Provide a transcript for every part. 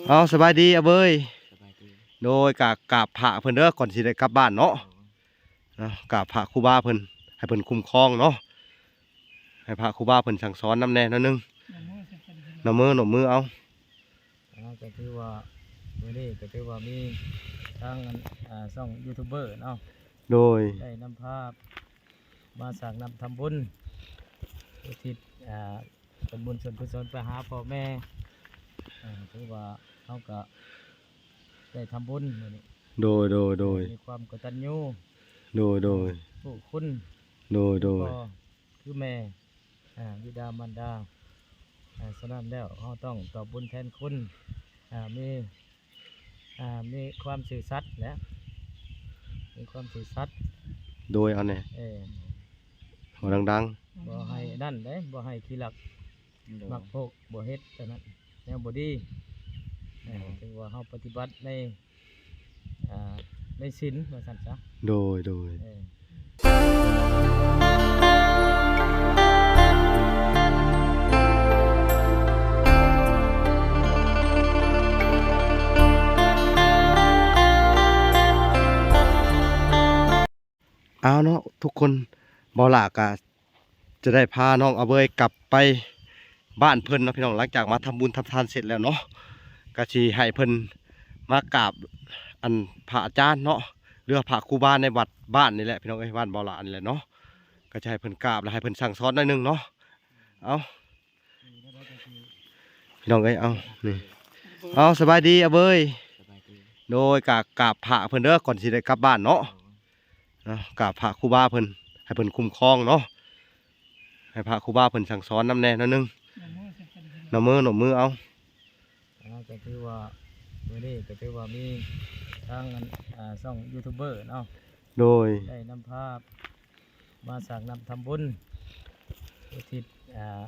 ເອົາ ສະບາຍດີອາເບີຍ. ສະບາຍດີ. ໂດຍ ກະກາບພະເພິ່ນເດີ ກ່ອນຊິໄດ້ກັບບ້ານເນາະ. ເນາະ ກາບພະຄູບາເພິ່ນ ໃຫ້ເພິ່ນຄຸ້ມຄອງເນາະ ໃຫ້ພະຄູບາເພິ່ນສັ່ງສອນນຳແດ່ໜ້ອຍໜຶ່ງ. ນະໂມ ນົບມື ນົບມືເອົາ. ອ່າ ກໍຖືວ່າ ມື້ນີ້ກໍຖືວ່າມີທາງ ອັນ ອ່າ ຊ່ອງຢູທູບເບີເນາະ. ໂດຍ ໄດ້ນຳພາມາສ້າງນ້ຳທຳບຸນ ອຸທິດ ອ່າ ເປັນບຸນສ່ວນກຸສົນໄປຫາພໍ່ແມ່. ອ່າ ຖືວ່າເຮົາກໍໄດ້ທຳບຸນມື້ນີ້. ໂດຍ ໂດຍ ໂດຍ ມີຄວາມກະຕັນຍູ ໂດຍ ໂດຍ ຮູ້ຄຸນ ໂດຍ ໂດຍ ຄືພໍ່ຄືແມ່ ອ່າ ບິດາມານດາ. ອ່າ ສະນັ້ນແລ້ວເຮົາຕ້ອງຕອບບຸນແທນຄຸນ ອ່າ ມີ ອ່າ ມີຄວາມຊື່ສັດແຫຼະ ມີຄວາມຊື່ສັດ. ໂດຍ ເອົາແດ່ ເອີ ເວົ້າດັງໆ. ບໍ່ໃຫ້ນັ້ນເດ້ ບໍ່ໃຫ້ຂີ້ລັກ ໂດຍ ມັກໂພກ ບໍ່ເຮັດອັນນັ້ນ ແນວບໍ່ດີ. ເອີ ໂດຍ ຖືວ່າເຮົາປະຕິບັດໃນ ອ່າ ໃນສິນວ່າຊັ້ນຊະ. ໂດຍ ໂດຍ ເອີ. ເອົາເນາະທຸກຄົນ ບ່າວຫຼ້າກະຈະໄດ້ພານ້ອງອາເບີຍກັບໄປບ້ານເພິ່ນເນາະພີ່ນ້ອງ. ຫຼັງຈາກມາທຳບຸນທຳທານເສັດແລ້ວເນາະ ກະຊິໃຫ້ເພິ່ນມາກາບ ອັນ ພະອາຈານເນາະ ຫຼືວ່າພະຄູບາໃນວັດບ້ານນີ້ແຫຼະພີ່ນ້ອງເອີຍ ບ້ານບ່າວຫຼ້ານີ້ແຫຼະເນາະ. ກະຈະໃຫ້ເພິ່ນກາບ ແລະ ໃຫ້ເພິ່ນສັ່ງສອນໜ້ອຍໜຶ່ງເນາະ. ເອົາ ພີ່ນ້ອງເອີຍ ເອົາ ນີ້ ເອົາ ສະບາຍດີອາເບີຍ. ສະບາຍດີ. ໂດຍ ກະກາບພະເພິ່ນເດີ ກ່ອນຊິໄດ້ກັບບ້ານເນາະ. ເນາະ ກາບພະຄູບາເພິ່ນ ໃຫ້ເພິ່ນຄຸ້ມຄອງເນາະ ໃຫ້ພະຄູບາເພິ່ນສັ່ງສອນນຳແດ່ໜ້ອຍໜຶ່ງ. ນະໂມ ນົບມື ນົບມືເອົາ. ອ່າ ກໍຖືວ່າ ມື້ນີ້ກໍຖືວ່າມີທາງ ອັນ ອ່າ ຊ່ອງຢູທູບເບີເນາະ. ໂດຍ ໄດ້ນຳພາມາສ້າງນ້ຳທຳບຸນ ອຸທິດ ອ່າ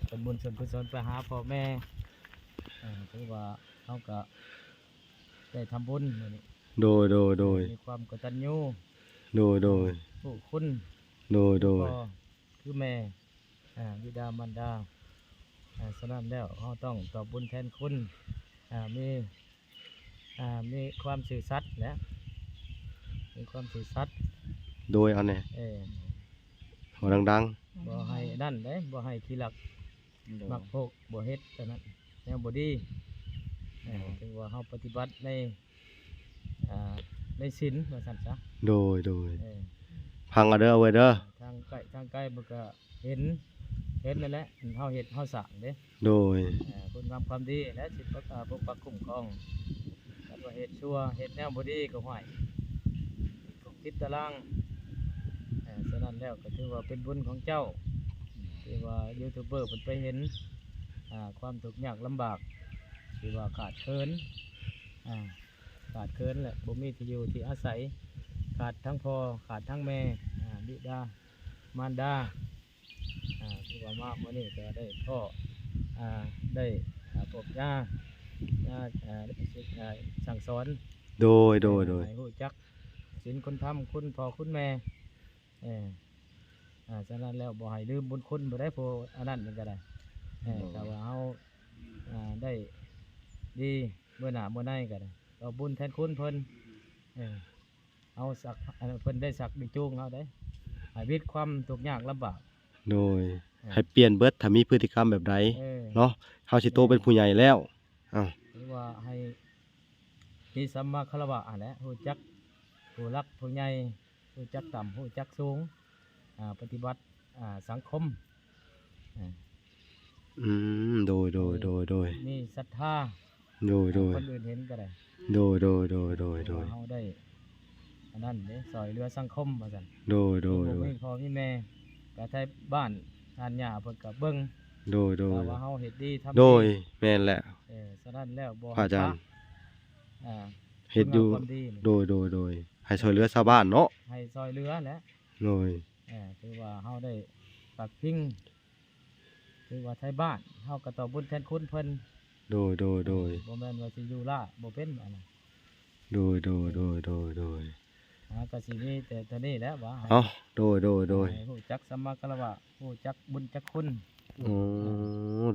ເປັນບຸນສ່ວນກຸສົນໄປຫາພໍ່ແມ່. ອ່າ ຖືວ່າເຮົາກໍໄດ້ທຳບຸນມື້ນີ້. ໂດຍ ໂດຍ ໂດຍ ມີຄວາມກະຕັນຍູ ໂດຍ ໂດຍ ຮູ້ຄຸນ ໂດຍ ໂດຍ ຄືພໍ່ຄືແມ່ ອ່າ ບິດາມານດາ. ອ່າ ສະນັ້ນແລ້ວເຮົາຕ້ອງຕອບບຸນແທນຄຸນ ອ່າ ມີ ອ່າ ມີຄວາມຊື່ສັດແຫຼະ ມີຄວາມຊື່ສັດ. ໂດຍ ເອົາແດ່ ເອີ ເວົ້າດັງໆ. ບໍ່ໃຫ້ນັ້ນເດ້ ບໍ່ໃຫ້ຂີ້ລັກ ໂດຍ ມັກໂພກ ບໍ່ເຮັດອັນນັ້ນ ແນວບໍ່ດີ. ເອີ ໂດຍ ຖືວ່າເຮົາປະຕິບັດໃນ ອ່າ ໃນສິນວ່າຊັ້ນຊະ. ໂດຍ ໂດຍ ເອີ ຟັງເອົາເດີ ເອົາໄວ້ເດີ ທາງໃກ້ ທາງໄກມັນກໍ ເຫັນ ເຫັນນັ້ນແຫຼະ ເຮົາເຮັດເຮົາສ້າງເດ້. ໂດຍ ເອີ ຄຸນງາມຄວາມດີແຫຼະ ຊິປົກ ເອີ ປົກປັກຄຸ້ມຄອງ. ຄັນວ່າເຮັດຊົ່ວ ເຮັດແນວບໍ່ດີກໍ ຫ້ວຍ ຕິດຄຸກຕິດຕາລາງ. ເອີ ສະນັ້ນແລ້ວກໍຖືວ່າເປັນບຸນຂອງເຈົ້າ ທີ່ວ່າຢູທູບເບີເພິ່ນໄປເຫັນ ອ່າ ຄວາມທຸກຍາກລຳບາກ ທີ່ວ່າຂາດເຂີນ ອ່າ ຂາດເຂີນ ແລະ ບໍ່ມີທີ່ຢູ່ທີ່ອາໄສ ຂາດທັງພໍ່ ຂາດທັງແມ່ ອ່າ ບິດາ ມານດາ. ອ່າ ຖືວ່າມາມື້ນີ້ກໍໄດ້ພໍ້ ອ່າ ໄດ້ ອ່າ ພົບຍາ ຍາ ອ່າ ໄດ້ສຶກ ອ່າ ສັ່ງສອນ. ໂດຍ ໂດຍ ໂດຍ ໃຫ້ຮູ້ຈັກສິນຄຸນທຳ ຄຸນພໍ່ຄຸນແມ່. ເອີ ອ່າ ສະນັ້ນແລ້ວບໍ່ໃຫ້ລືມບຸນຄຸນບໍ່ໄດ້ ຜູ້ອັນນັ້ນມັນກໍໄດ້. ເອີ ໂດຍ ຖ້າວ່າເຮົາ ອ່າ ໄດ້ດີ ມື້ໜ້າມື້ໃນກໍໄດ້ ກໍບຸນແທນຄຸນເພິ່ນ. ເອີ ເຮົາສັກ ອັນ ເພິ່ນໄດ້ສັກໄດ້ຈູງເຮົາໄດ້ ໃຫ້ວິດຄວາມທຸກຍາກລຳບາກ. ໂດຍ ເອີ ໃຫ້ປ່ຽນເບິດ ຖ້າມີພຶດຕິກຳແບບໃດ ເອີ ເນາະ ເຮົາຊິໂຕເປັນຜູ້ໃຫຍ່ແລ້ວ. ເອີ ເອົາ ຫຼືວ່າໃຫ້ມີສຳມາຄາລະວະຫັ້ນແຫຼະ ຮູ້ຈັກຜູ້ຫຼັກຜູ້ໃຫຍ່ ຮູ້ຈັກຕ່ຳ ຮູ້ຈັກສູງ ອ່າ ປະຕິບັດ ອ່າ ສັງຄົມ. ອືມ ໂດຍ ໂດຍ ໂດຍ ໂດຍ ມີສັດທາ ໂດຍ ໂດຍ ຄົນອື່ນເຫັນກໍໄດ້. ໂດຍ ໂດຍ ໂດຍ ໂດຍ ໂດຍ ເຮົາໄດ້ອັນນັ້ນເດ້ ຊ່ອຍເຫຼືອສັງຄົມວ່າຊັ້ນ. ໂດຍ ໂດຍ ໂດຍ ບໍ່ມີພໍ່ມີແມ່ ກໍໄທບ້ານທ່ານຍ່າເພິ່ນກໍເບິ່ງ. ໂດຍ ໂດຍ ວ່າເຮົາເຮັດດີທຳດີ. ໂດຍ ແມ່ນແຫຼະ. ເອີ ສະນັ້ນແລ້ວບໍ່ໃຫ້ ພະອາຈານ ປະ ອ່າ ເຮັດຢູ່ ຄຸນງາມຄວາມດີນີ້. ໂດຍ ໂດຍ ໂດຍ ໃຫ້ຊ່ອຍເຫຼືອຊາວບ້ານເນາະ ໃຫ້ຊ່ອຍເຫຼືອແຫຼະ. ໂດຍ ເອີ ຖືວ່າເຮົາໄດ້ປັກພິງ ຖືວ່າໄທບ້ານເຮົາກໍຕອບບຸນແທນຄຸນເພິ່ນ. ໂດຍ ໂດຍ ໂດຍ ບໍ່ແມ່ນວ່າຊິຢູ່ລ້າບໍ່ເປັນອັນນັ້ນ. ໂດຍ ໂດຍ ໂດຍ ໂດຍ ໂດຍ ອ່າ ກໍຊິມີແຕ່ເທົ່ານີ້ແຫຼະວ່າ ເອົ້າ ໂດຍ ໂດຍ ໂດຍ ໃຫ້ຮູ້ຈັກສຳມາຄາລະວະ ຮູ້ຈັກບຸນຈັກຄຸນ. ໂອ້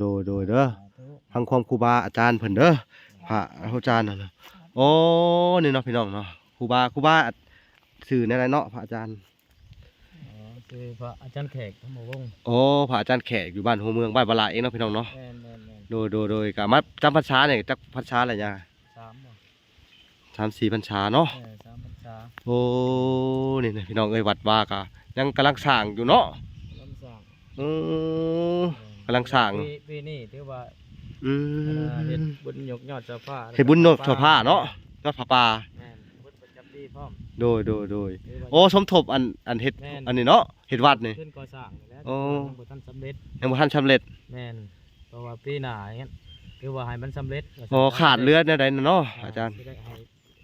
ໂດຍ ໂດຍ ເດີ ສາທຸ ຟັງຄວາມຄູບາອາຈານເພິ່ນເດີ. ພະອາຈານຫັ້ນນະ. ໂອ້ ນີ້ເນາະພີ່ນ້ອງເນາະ ຄູບາ ຄູບາຊື່ແນວໃດເນາະ ພະອາຈານ? ອໍ ຊື່ພະອາຈານແຂກ ທຳມະວົງ. ໂອ້ ພະອາຈານແຂກ ຢູ່ບ້ານຫົວເມືອງ ບ້ານວາລາເອງເນາະ ພີ່ນ້ອງເນາະ. ແມ່ນໆໆ. ໂດຍໆໆ. ກະມາຈຳພັນສານີ້ຈັກພັນສາແລ້ວຍາ? ສາມບໍ່? ສາມສີ່ພັນສາເນາະ. ເອີ ສາມພັນສາ. ໂອ້ ນີ້ນະພີ່ນ້ອງເອີຍ ວັດວາກະຍັງກຳລັງສ້າງຢູ່ເນາະ. ກຳລັງສ້າງ. ເອີ ເອີ ກຳລັງສ້າງ. ປີ ປີນີ້ຖືວ່າ ອືມ ອັນນ່າ ເຮັດບຸນຍົກຍອດເສົາຜ້າ ເຮັດບຸນຍົກເສົາຜ້າເນາະ ຍອດຜ້າປ່າ. ແມ່ນ ບຸນປະຈຳປີພ້ອມ. ໂດຍໆໆ. ຖືວ່າ ໂອ້ ສົມທົບອັນ ອັນເຮັດ ແມ່ນ ອັນນີ້ເນາະ ເຮັດວັດນີ້ ເພິ່ນກໍ່ສ້າງນີ້ແຫຼະ. ໂອ້ ຍັງບໍ່ທັນສຳເລັດ ຍັງບໍ່ທັນສຳເລັດ. ແມ່ນ ເພາະວ່າປີໜ້ານີ້ ຖືວ່າໃຫ້ມັນສຳເລັດວ່າຊັ້ນ. ອໍ ຂາດເຫຼືອແນວໃດນະເນາະ ອ່າ ອາຈານ? ຊິໄດ້ໃຫ້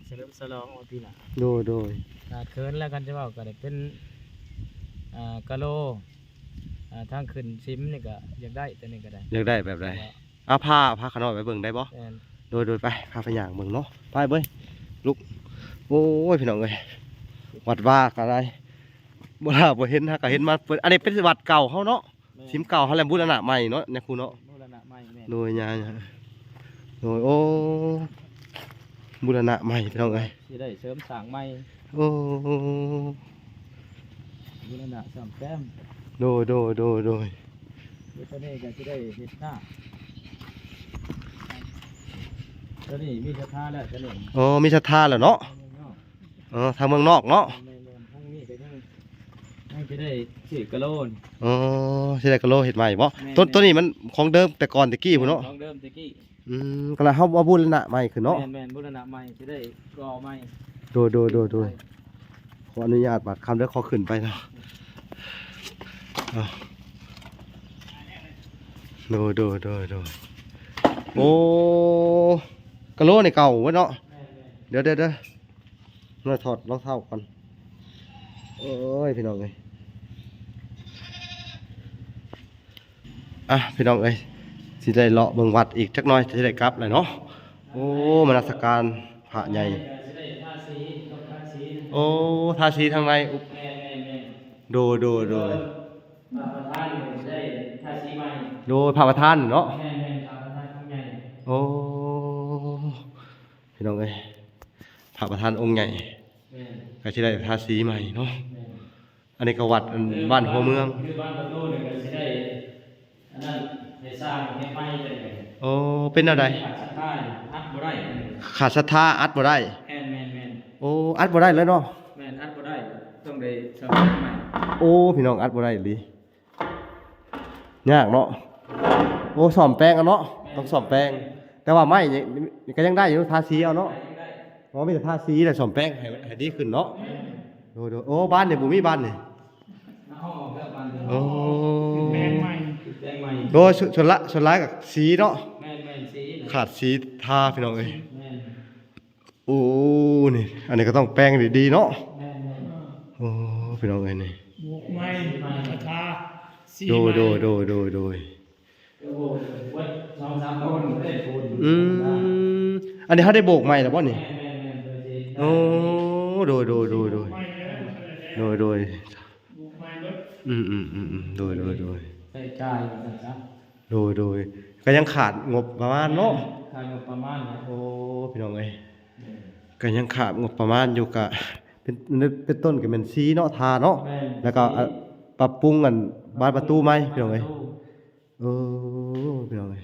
ສະເຫຼີມສະຫຼອງວ່າປີໜ້າ. ໂດຍໆ. ຂາດເຂີນແລ້ວ ຄັນຈະເວົ້າກໍໄດ້ເປັນ ອ່າ ກະໂລ ອ່າ ທາງຂຶ້ນສິມນີ້ກໍຢາກໄດ້ ຕົວນີ້ກໍໄດ້. ຢາກໄດ້ແບບໃດ? ເອົາພາ ພາຂ້ານ້ອຍໄປເບິ່ງໄດ້ບໍ່? ແມ່ນ. ໂດຍໆ. ໄປ ພາໄປຍ່າງເບິ່ງເນາະ ໄປເບິ່ງ ລຸກ. ໂອ້ຍ ພີ່ນ້ອງເອີຍ ວັດວາກໍໄດ້ ບໍ່ລາບໍ່ເຫັນ ຫາກະເຫັນມາ. ອັນນີ້ເປັນວັດເກົ່າເຮົາເນາະ. ແມ່ນ. ສິມເກົ່າຫັ້ນແຫຼະ ບູລະນະໃໝ່ເນາະ ຍາຄູເນາະ. ບູລະນະໃໝ່. ແມ່ນ. ໂດຍ ຍາ ຍາ ໂດຍ. ໂອ້ ບູລະນະໃໝ່ ພີ່ນ້ອງເອີຍ ຊິໄດ້ເສີມສ້າງໃໝ່. ໂອ້ ບູລະນະສ້ອມແປງ. ໂດຍໆໆໆ. ຕົວນີ້ກໍຊິໄດ້ເຮັດນາ ຕົວນີ້ມີສັດທາແລ້ວ ຕົວນີ້. ອໍ ມີສັດທາແລ້ວເນາະ. ເອີ ທາງເມືອງນອກເນາະ. ແມ່ນໆ. ທາງນີ້ກໍຍັງ ຍັງຊິໄດ້ຊື້ກະໂລ. ອໍ ຊິໄດ້ກະໂລເຮັດໃໝ່ບໍ່? ແມ່ນໆ. ຕົວ ຕົວນີ້ມັນຂອງເດີມແຕ່ກ່ອນແຕ່ກີ້ພຸ້ນເນາະ. ຂອງເດີມແຕ່ກີ້. ອືມ ກໍລະເຮົາມາບູລະນະໃໝ່ຂຶ້ນເນາະ. ແມ່ນໆ ບູລະນະໃໝ່ ຊິໄດ້ກໍ່ໃໝ່. ໂດຍໆໆ. ຂໍອະນຸຍາດບາດຄຳເດີ ຂໍຂຶ້ນໄປເນາະ. ໂດຍໆໆ. ໂອ້ ກະໂລນີ້ເກົ່າເບິດເນາະ. ແມ່ນໆ. ດຽວໆໆ ມາຖອດລອງເທ້າກ່ອນ. ໂອ້ຍ ພີ່ນ້ອງເອີຍ ອ່ະ ພີ່ນ້ອງເອີຍ ຊິໄດ້ເລາະເບິ່ງວັດອີກຈັກໜ່ອຍ ຊິໄດ້ກັບແລ້ວເນາະ. ໂອ້ ມານະມັດສະການພະໃຫຍ່. ໂອ້ ທາສີທາງໃນ. ແມ່ນໆໆ. ໂດຍໆໆ. ພະປະທານນີ້ໄດ້ທາສີໃໝ່. ໂດຍ ພະປະທານເນາະ. ແມ່ນໆ ພະປະທານອົງໃຫຍ່. ໂອ້ ພີ່ນ້ອງເອີຍ ພະປະທານອົງໃຫຍ່. ແມ່ນ. ກໍຊິໄດ້ທາສີໃໝ່ເນາະ. ແມ່ນ. ອັນນີ້ກໍວັດ ອັນ ຄື ບ້ານຫົວເມືອງ ຄືບ້ານປະຕູນີ້ກໍຊິໄດ້ ອັນນັ້ນ ໃຫ້ສ້າງເຮັດໃໝ່ຈັ່ງໃດ. ໂອ້ ເປັນແນວໃດ? ຂາດສັດທາອັດບໍ່ໄດ້. ຂາດສັດທາອັດບໍ່ໄດ້. ແມ່ນໆໆ. ໂອ້ ອັດບໍ່ໄດ້ເລີຍເນາະ. ແມ່ນ ອັດບໍ່ໄດ້ ຕ້ອງໄດ້ສ້າງເຮັດໃໝ່. ໂອ້ ພີ່ນ້ອງ ອັດບໍ່ໄດ້ອີ່ຫຼີ. ຍາກເນາະ. ໂອ້ ສ້ອມແປງເອົາເນາະ. ແມ່ນ. ຕ້ອງສ້ອມແປງ. ແຕ່ວ່າໄມ້ນີ້ ນີ້ກໍຍັງໄດ້ຢູ່ ທາສີເອົາເນາະ. ໄດ້ ຍັງໄດ້. ອໍ ມີແຕ່ທາສີແຫຼະ ສ້ອມແປງໃຫ້ ໃຫ້ດີຂຶ້ນເນາະ. ແມ່ນ. ໂດຍໆ. ໂອ້ ບານນີ້ບໍ່ມີບານນີ້. ເອົາອອກແລ້ວບານນີ້. ໂອ້ ແປງໃໝ່ ແປງໃໝ່. ໂດຍ ສ່ວນ ສ່ວນລະ ສ່ວນຫຼາຍກໍສີເນາະ. ແມ່ນໆ ສີນະ. ຂາດສີທາ ພີ່ນ້ອງເອີຍ. ແມ່ນ. ໂອ້ ນີ້ ອັນນີ້ກໍຕ້ອງແປງດີໆເນາະ. ແມ່ນໆ. ໂອ້ ພີ່ນ້ອງເອີຍ ນີ້ ໂບກໃໝ່ ທາສີໃໝ່. ໂດຍໆໆໆ. ໂອ້ໂຫ ເບິດສອງສາມຄົນບໍ່ໄດ້ໂພນ. ອືມ ອັນນີ້ເຮົາໄດ້ໂບກໃໝ່ແລ້ວບໍ່ນີ້? ແມ່ນໆໆ. ໂອ້ ໂດຍໆໆໆ. ໂບກໃໝ່ແລ້ວ ໂດຍໆ. ໂບກໃໝ່ເບິດ. ອືມໆໆໆ. ໂດຍໆໆ. ໃຊ້ຈ່າຍວ່າຊັ້ນຊະ. ໂດຍໆ. ກໍຍັງຂາດງົບປະມານເນາະ. ຂາດງົບປະມານນະ. ໂອ້ ພີ່ນ້ອງເອີຍ. ແມ່ນ. ກໍຍັງຂາດງົບປະມານຢູ່ ກະເປັນ ເປັນຕົ້ນກໍແມ່ນສີເນາະ ທາເນາະ. ແມ່ນ. ແລ້ວກໍ ສີ ອະ ປັບປຸງອັນບານປະຕູໃໝ່ ພີ່ນ້ອງເອີຍ. ເອີ ພີ່ນ້ອງເອີຍ.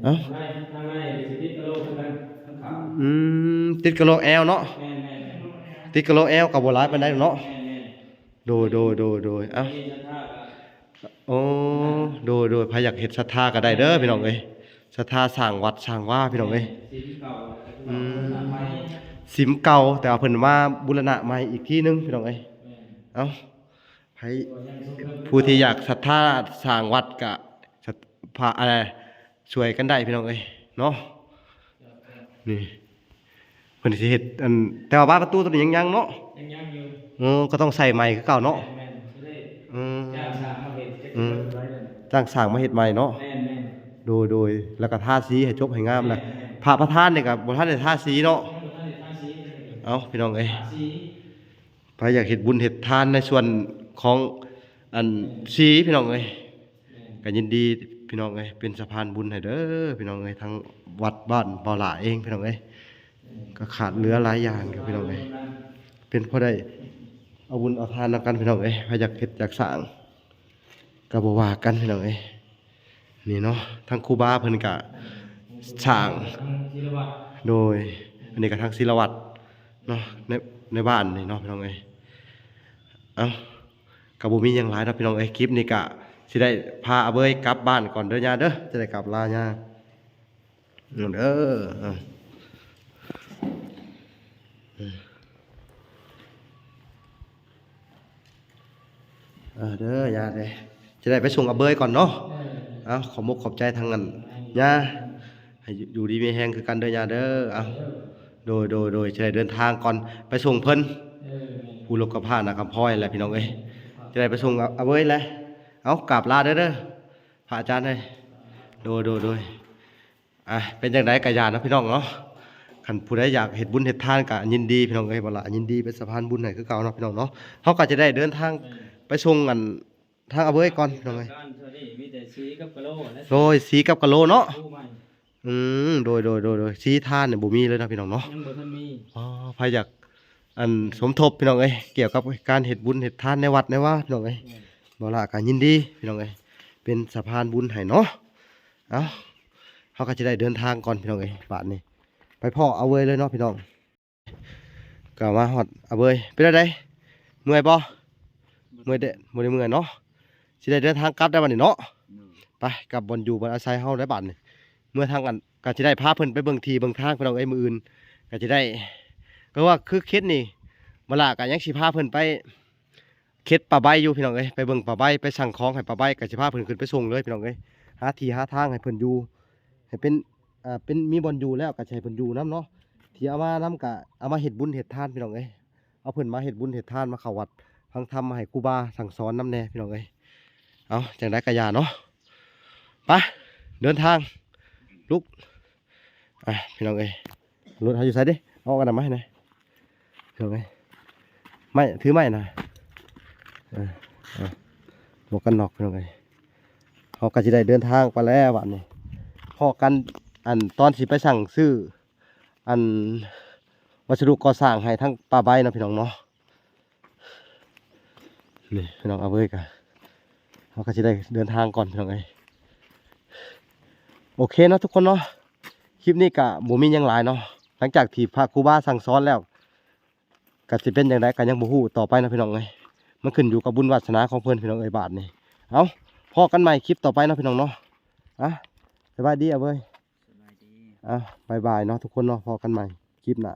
ເອົ້າ ທາງໃນ ທາງໃນຊິຕິດກະໂຫຼກຄືກັນ ທາງຂ້າງ. ອືມ ຕິດກະໂຫຼກແອວເນາະ. ແມ່ນໆໆ. ຕິດກະໂຫຼກແອວກໍບໍ່ຫຼາຍປານໃດເນາະ. ແມ່ນໆ. ໂດຍໆໆໆ. ເອົ້າ ມີສັດທາກໍ ໂອ້ ໂດຍໆ ໃຜຢາກເຮັດສັດທາກໍໄດ້ເດີ ພີ່ນ້ອງເອີຍ. ສັດທາສ້າງວັດສ້າງວາ ພີ່ນ້ອງເອີຍ. ສິມເກົ່າ ອືມ ສິມເກົ່າ ແຕ່ວ່າເພິ່ນມາບູລະນະໃໝ່ອີກທີໜຶ່ງ ພີ່ນ້ອງເອີຍ. ແມ່ນ. ເອົ້າ ໃຜ ຜູ້ທີ່ຢາກສັດທາສ້າງວັດກະ ພາ ອັນ ຊ່ວຍກັນໄດ້ ພີ່ນ້ອງເອີຍເນາະ. ນີ້ ເພິ່ນຊິເຮັດ ອັນ ແຕ່ວ່າບານປະຕູຕົວນີ້ຍັງ ຍັງເນາະ. ຍັງ ຍັງຢູ່. ເອີ ກໍຕ້ອງໃສ່ໃໝ່ຄືເກົ່າເນາະ. ແມ່ນໆ. ອືມ ຈ້າງຊ່າງມາເຮັດ. ອືມ ຈ້າງຊ່າງມາເຮັດໃໝ່ເນາະ. ແມ່ນໆ. ໂດຍໆ. ແລ້ວກໍທາສີໃຫ້ຈົບໃຫ້ງາມນະ. ແມ່ນໆ. ພະປະທານນີ້ກໍບໍ່ທັນໄດ້ທາສີເນາະ. ຍັງບໍ່ທັນໄດ້ທາສີ. ເອົ້າ ພີ່ນ້ອງເອີຍ ທາສີ ໃຜຢາກເຮັດບຸນເຮັດທານໃນສ່ວນຂອງອັນສີ ພີ່ນ້ອງເອີຍ ແມ່ນ ກໍຍິນດີ ພີ່ນ້ອງເອີຍ ເປັນສະພານບຸນໃຫ້ເດີພີ່ນ້ອງເອີຍ ທາງວັດບ້ານບໍ່ຫຼ້າເອງພີ່ນ້ອງເອີຍ ກໍຂາດເຫຼືອຫຼາຍຢ່າງຢູ່ພີ່ນ້ອງເອີຍ ເປັນພໍໄດ້ເອົາບຸນເອົາທານນຳກັນພີ່ນ້ອງເອີຍ ໃຜຢາກເຮັດຢາກສ້າງກໍບໍ່ວ່າກັນພີ່ນ້ອງເອີຍ ນີ້ເນາະ ທາງຄູບາເພິ່ນກະສ້າງ ໂດຍ ອັນນີ້ກະທາງສິລະວັດເນາະ ໃນ ໃນບ້ານນີ້ເນາະພີ່ນ້ອງເອີຍ ເອົ້າ ກໍບໍ່ມີຫຍັງຫຼາຍເນາະພີ່ນ້ອງເອີຍ ຄລິບນີ້ກະຊິໄດ້ພາອາເບີຍກັບບ້ານກ່ອນເດີຍ່າເດີ ຈະໄດ້ກັບລາຍ່າເດີ ເອີ ເອີເດີຍ່າເດີ ຈະໄດ້ໄປສົ່ງອາເບີຍກ່ອນເນາະ ເອີ ເອົ້າ ຂອບມົກຂອບໃຈທາງອັນຍ່າ ໃຫ້ຢູ່ດີມີແຮງຄືກັນເດີຍ່າເດີ ເອົ້າ ໂດຍ ໂດຍ ໂດຍ ຈະໄດ້ເດີນທາງກ່ອນໄປສົ່ງເພິ່ນ ເອີ ຜູ້ລົບກັບພະນາຄຳພ້ອຍແຫຼະພີ່ນ້ອງເອີຍ ຈະໄດ້ໄປສົ່ງອາເບີຍແຫຼະ ເອົ້າ ກາບລາເດີ ເດີ ພະອາຈານເອີຍ ໂດຍ ໂດຍ ໂດຍ ອ່າ ເປັນຈັ່ງໃດກໍຢ່າເນາະພີ່ນ້ອງເນາະ ຄັນຜູ້ໃດຢາກເຮັດບຸນເຮັດທານກໍຍິນດີພີ່ນ້ອງເອີຍ ບໍ່ລະຍິນດີເປັນສະພານບຸນໃຫ້ຄືເກົ່າເນາະພີ່ນ້ອງເນາະ ເຮົາກໍຈະໄດ້ເດີນທາງໄປສົ່ງອັນ ທາງອາເບີຍກ່ອນພີ່ນ້ອງເອີຍ ການເທື່ອນີ້ມີແຕ່ສີກັບກະໂລແຫຼະ ໂດຍ ສີກັບກະໂລເນາະ ຜູ້ໃໝ່ ອືມ ໂດຍ ໂດຍ ໂດຍ ໂດຍ ສີທານນີ້ບໍ່ມີເລີຍເນາະພີ່ນ້ອງເນາະ ຍັງບໍ່ທັນມີ ອໍ ໃຜຢາກອັນສົມທົບພີ່ນ້ອງເອີຍ ກ່ຽວກັບການເຮັດບຸນເຮັດທານໃນວັດໃນວາພີ່ນ້ອງເອີຍ ແມ່ນ ບໍ່ລະກໍຍິນດີພີ່ນ້ອງເອີຍ ເປັນສະພານບຸນໃຫ້ເນາະ ເອົ້າ ເຮົາກໍຈະໄດ້ເດີນທາງກ່ອນພີ່ນ້ອງເອີຍ ບາດນີ້ໄປພໍ້ອາເບີຍເລີຍເນາະພີ່ນ້ອງ ກໍມາຮອດອາເບີຍ ເປັນແນວໃດ ເມື່ອຍບໍ່? ເມື່ອຍເດ້ ບໍ່ໄດ້ເມື່ອຍເນາະ ຊິໄດ້ເດີນທາງກັບໄດ້ບັດນີ້ເນາະ ໂດຍ ໄປກັບບ່ອນຢູ່ບ່ອນອາໄສເຮົາໄດ້ບັດນີ້ ເມື່ອທາງອັນ ກໍຊິໄດ້ພາເພິ່ນໄປເບິ່ງທີ່ເບິ່ງທາງພີ່ນ້ອງເອີຍ ມື້ອື່ນກໍຊິໄດ້ ກໍວ່າຄືເຂດນີ້ ມະລະກໍຍັງຊິພາເພິ່ນໄປ ເຂດປ່າໄບຢູ່ພີ່ນ້ອງເອີຍ ໄປເບິ່ງປ່າໄບ ໄປສັ່ງຂອງໃຫ້ປ່າໄບ ກໍຊິພາເພິ່ນຂຶ້ນໄປສົ່ງເລີຍພີ່ນ້ອງເອີຍ ຫາທີ່ຫາທາງໃຫ້ເພິ່ນຢູ່ ໃຫ້ເປັນ ອ່າ ເປັນ ມີບ່ອນຢູ່ແລ້ວກໍຊິໃຫ້ເພິ່ນຢູ່ນຳເນາະ ທີ່ເອົາມານຳກໍເອົາມາເຮັດບຸນເຮັດທານພີ່ນ້ອງເອີຍ ເອົາເພິ່ນມາເຮັດບຸນເຮັດທານ ມາເຂົ້າວັດຟັງທຳ ມາໃຫ້ຄູບາສັ່ງສອນນຳແດ່ພີ່ນ້ອງເອີຍ ເອົາ ຈັ່ງໃດກໍຢ່າເນາະ ໄປ ເດີນທາງ ລຸກ ອ່ະ ພີ່ນ້ອງເອີຍ ລົດເຮົາຢູ່ໃສເດ້ ເອົາອັນນັ້ນມາໃຫ້ແດ່ ພີ່ນ້ອງເອີຍ ໄມ້ ຖືໄມ້ນະ ເອີ ເອົາ ໝວກກັນນັອກ ພີ່ນ້ອງເອີຍ ເຮົາກໍຊິໄດ້ເດີນທາງໄປແລ້ວບາດນີ້ ພໍ້ກັນ ອັນ ຕອນຊິໄປສັ່ງຊື້ ອັນ ວັດສະດຸກໍ່ສ້າງໃຫ້ທາງປ່າໄບເນາະ ພີ່ນ້ອງເນາະ ນີ້ພີ່ນ້ອງ ອາເບີຍກະ ເຮົາກໍຊິໄດ້ເດີນທາງກ່ອນພີ່ນ້ອງເອີຍ ໂອເຄເນາະທຸກຄົນເນາະ ຄລິບນີ້ກະບໍ່ມີຫຍັງຫຼາຍເນາະ ຫຼັງຈາກທີ່ພະຄູບາສັ່ງສອນແລ້ວ ກະຊິເປັນຈັ່ງໃດກະຍັງບໍ່ຮູ້ຕໍ່ໄປເນາະພີ່ນ້ອງເອີຍ ມັນຂຶ້ນຢູ່ກັບບຸນວາສະໜາຂອງເພິ່ນພີ່ນ້ອງເອີຍ ບາດນີ້ ເອົ້າ ພໍ້ກັນໃໝ່ຄລິບຕໍ່ໄປເນາະພີ່ນ້ອງເນາະ ອ່ະ ສະບາຍດີອາເບີຍ ສະບາຍດີ ອ່ະ ບາຍບາຍເນາະທຸກຄົນເນາະ ພໍ້ກັນໃໝ່ຄລິບໜ້າ.